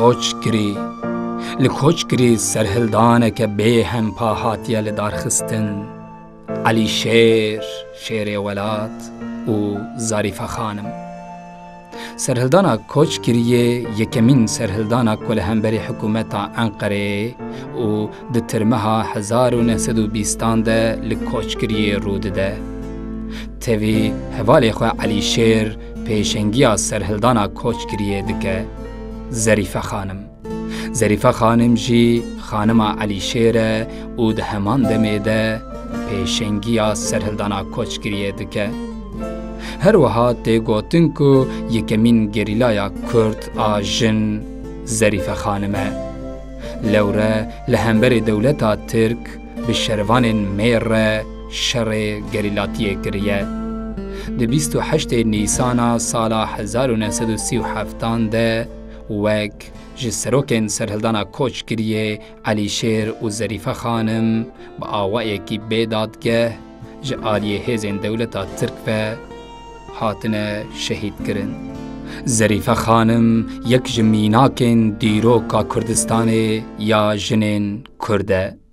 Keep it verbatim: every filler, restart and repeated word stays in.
Koçgirî. Li Koçgirî serhildaneke bêhempa hatiye lidarxistin. Elî Şêr, Şêrê Welat û Zarîfe Xanim. Serhildana Koçgiriyê yekemîn serhildana ku li hemberî hikûmeta Enqereyê û di tirmeha hezar û neh sed û bîstan de li Koçgiriyê rû dide. Tevî hevalê xwe Elî Şêr pêşengiya serhildana Koçgiriyê dike. Zerîfe Xanim. Zerîfe Xanim jî xanima Elî Şêr e û di heman demê de pêşengiya serhildana Koçgiriyê dike. Her wiha tê gotin ku yekemîn gerîlaya Kurd a jin Zerîfe Xanim e. Lewre li hemberî dewleta Tirk bi şervanên mêr re şerê gerîlatiyê kiriye. Di bîst û heştê Nîsana sala hezar û neh sed û sî û heftan de wek ji serokên serhildana Koçgiriyê Elî Şêr û Zerîfe Xanim bi awayekî bê dadgeh ji aliyê hêzên dewleta Tirk ve hatine şehîdkirin. Zerîfe Xanim yek ji mînakên dîroka Kurdistanê ya jinên Kurd e.